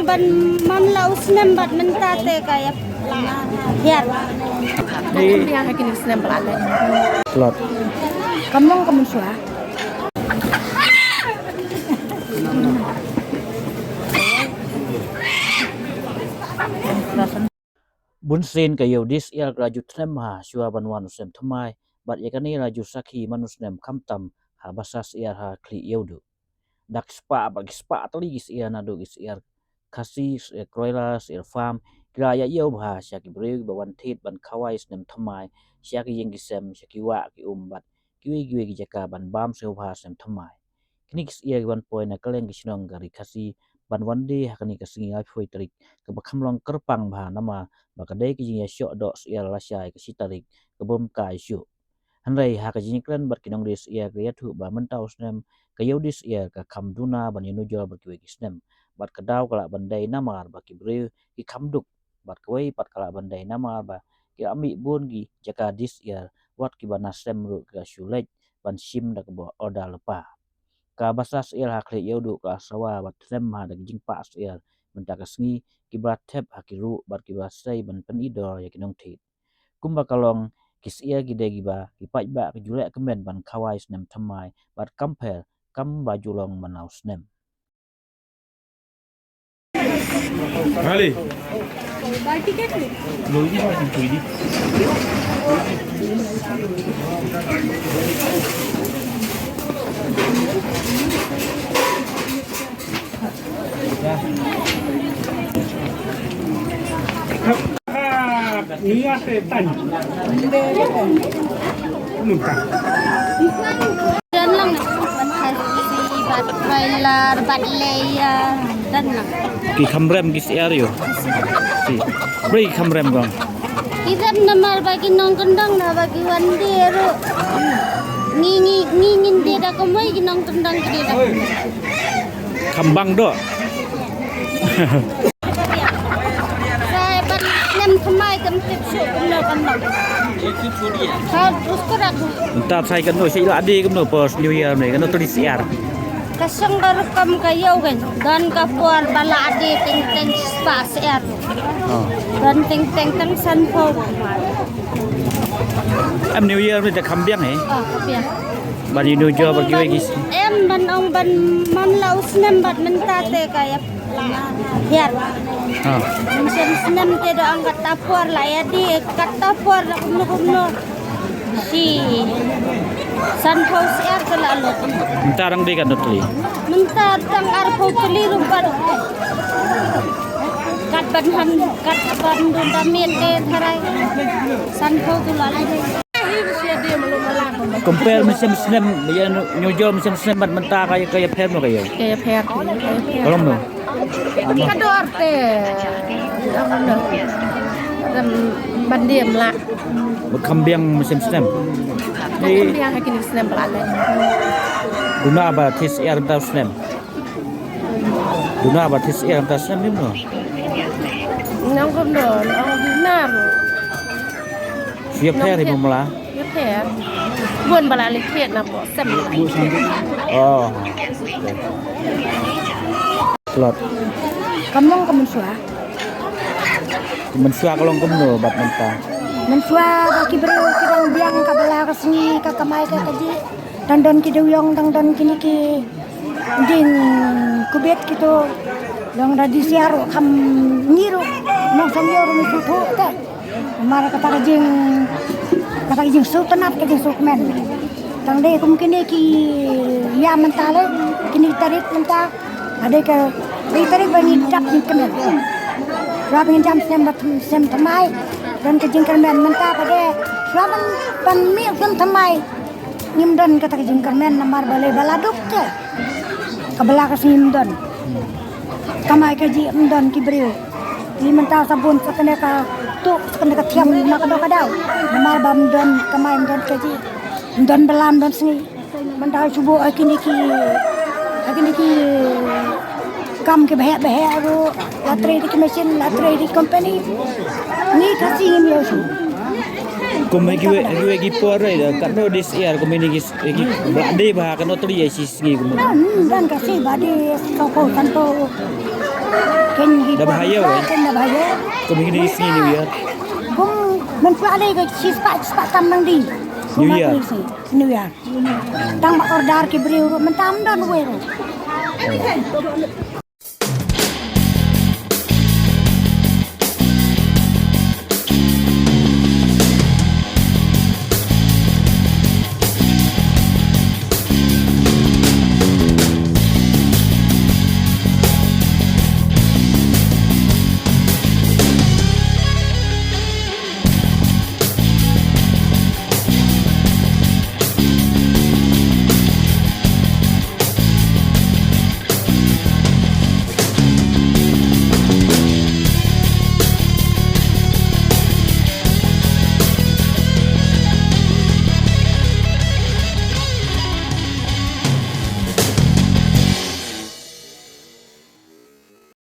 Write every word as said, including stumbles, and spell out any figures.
Ban man la u snem bad mynta te ka ïa hiar. Ka kham biang ha kine ki snem ba la dei. Lot. Kam long ka mynshuwa. Bunsien ka ïew die syiar ka la ju tnem ha shuwa ban wan u snem thymmai, bad ïa kane la ju sakhi man u snem khamtam ha basa syiar ha khlieh ïewduh. Da ki spah bad ki spah tylli ki syiar, naduh ki syiar Khasi, syiar Kroila, syiar Farm, ki la ïa ïew bha sha ki briew kiba wan thied ban khawai snem thymmai sha ki ïing ki sem, sha ki wah ki um bad kiwei kiwei ki jaka ban bam sngewbha snem thymmai. Kine ki syiar ki wan poi na kylleng ki shnong ka ri Khasi ban wan die ha kane ka sngi laiphew tarik, kaba kham long kyrpang bha namar ba ka dei ka jingïashoh doh syiar lashai ka shi tarik, ka bym kai shuh. Hynrei ha ka jingïakren bad ki nongdie syiar ka la ïathuh ba mynta u snem ka ïew die syiar ka kham duna ban ïanujor bad kiwei ki snem, bad ka daw ka lah ban dei namar ba ki briew ki kham duk, bad kawei pat ka lah ban dei namar ba ki la mih bun ki jaka die syiar, wat kiba na sem ruh ki la shu leit ban shim da kaba order lypa. Ka basa syiar ha khlieh ïewduh ka la sawa bad tnem ha da ki jingpah syiar mynta ka sngi, kiba la thep ha ki ruh bad kiba la sei ban pyni dor ïa ki nongthied. Kumba ka long, ki syiar ki dei kiba ki paidbah ki ju leh kmen ban khawai snem thymmai bad kam pher, kam ba ju long man la u snem. Dang lang, bad Khasi, bad Khailar, bad Leia, dang lang. Ki kham rem ki syiar ïoh. Ki briew ki kham rem kong. Ki rem namar ba ki nongkyndong na ba ki wan die ruh. Ngi, ngi, ngi ngin die da kumwei, ki nongkyndong ki die da kumwei. Kham bang doh. Sa ban snem thymmai kam tip shuh kumno kan long. Ha, terus kerak. Mynta sa katno, sa la die kumno, post New Year ne, katno tylli syiar. Ka shong ka rukom ka ïew kan. Don ka por ba la die teng teng spah syiar. Oh. Don teng teng teng sanphew. Em New Year ne da kham biang eh. Oh, kham biang. Ban ïanujor bad kiwei ki. Em ban ong ban man la u snem bad mynta te ka ïa hiar. Ha. Mynshem snem te da ong kata por la ïa die, kata por la kumno kumno. Shi sanphew syiar ka la lut. Mynta dang die katno tylli? Mynta dang arphew tylli ruh bad. Kat ban han, kat ban dun da miet te tharai. Sanphew tu la lut. Compare mynshem snem, ïa ïanujor mynshem snem bad mynta ka ïa, ka ïapher mo ka ïa. Ka ïapher, ka ïapher. Ka long mo. Ka dor te. Ram ban diem la. Ba kham biang mynshem snem. Kham biang ha kine snem ba la dei. Duna ba thied syiar mynta snem. Duna ba thied syiar mynta snem ni mo. Nang kumno, nang duna. Shu ïapher hi mo mala. Ïapher. Bun ba la leit thied na poh sem. Oh. Lot. Kam long ka mynshuwa. Mynshuwa ka long kumno bad mynta? Mynshuwa ba ki briew ki dang biang ka bala ka sngi ka kamai ka kajih. Dang don ki dewïong, dang don kine ki jingkubit kito. Long da die syiar ruh kham ngi ruh. Nongshong ïew ruh ngi shu thuh te. Namar kata ka jing, kata ka jingsngewtynnat, ka jingsngewkmen. Tang dei kum kine ki ïa mynta le, kine ki tarik mynta. Ka dei ka, dei tarik ba ngi dap jingkmen. Shuwa ba ngin jam snem ba, snem thymmai. Don ka jingkyrmen mynta ka dei. Shuwa ban, ban mih snem thymmai. Ngim don kata ka jingkyrmen namar balei ba la duk te. Ka bala ka sngi ym don. Kamai kajih ym don ki briew. Te mynta sa bun sa kane ka tuh sa kane ka thiam na ka doh ka daw. Namar ba ym don kamai ym don kajih. Ym don bala ym don sngi. Mynta shu buh ha kine ki, ha kine ki kam kiba heh ba heh ruh. La trei da ki machine, la trei da ki company. Ngi Khasi ngim ïoh shuh. Kum ha kiwei, ha kiwei ki por re da katno dei syiar kum ine ki, ki blah dei bha katno tylli ïa shi sngi kum. Don, don ka shi ba dei sawphew sanphew. Ken hi Da bha ïa wei. Ken da bha ïa. Kum ine ki sngi New Year. Kum mynta dei ka shi spah, spah tam nang di. New Year. New Year. Tang ba order ki briew ruh mynta ym don wei ruh.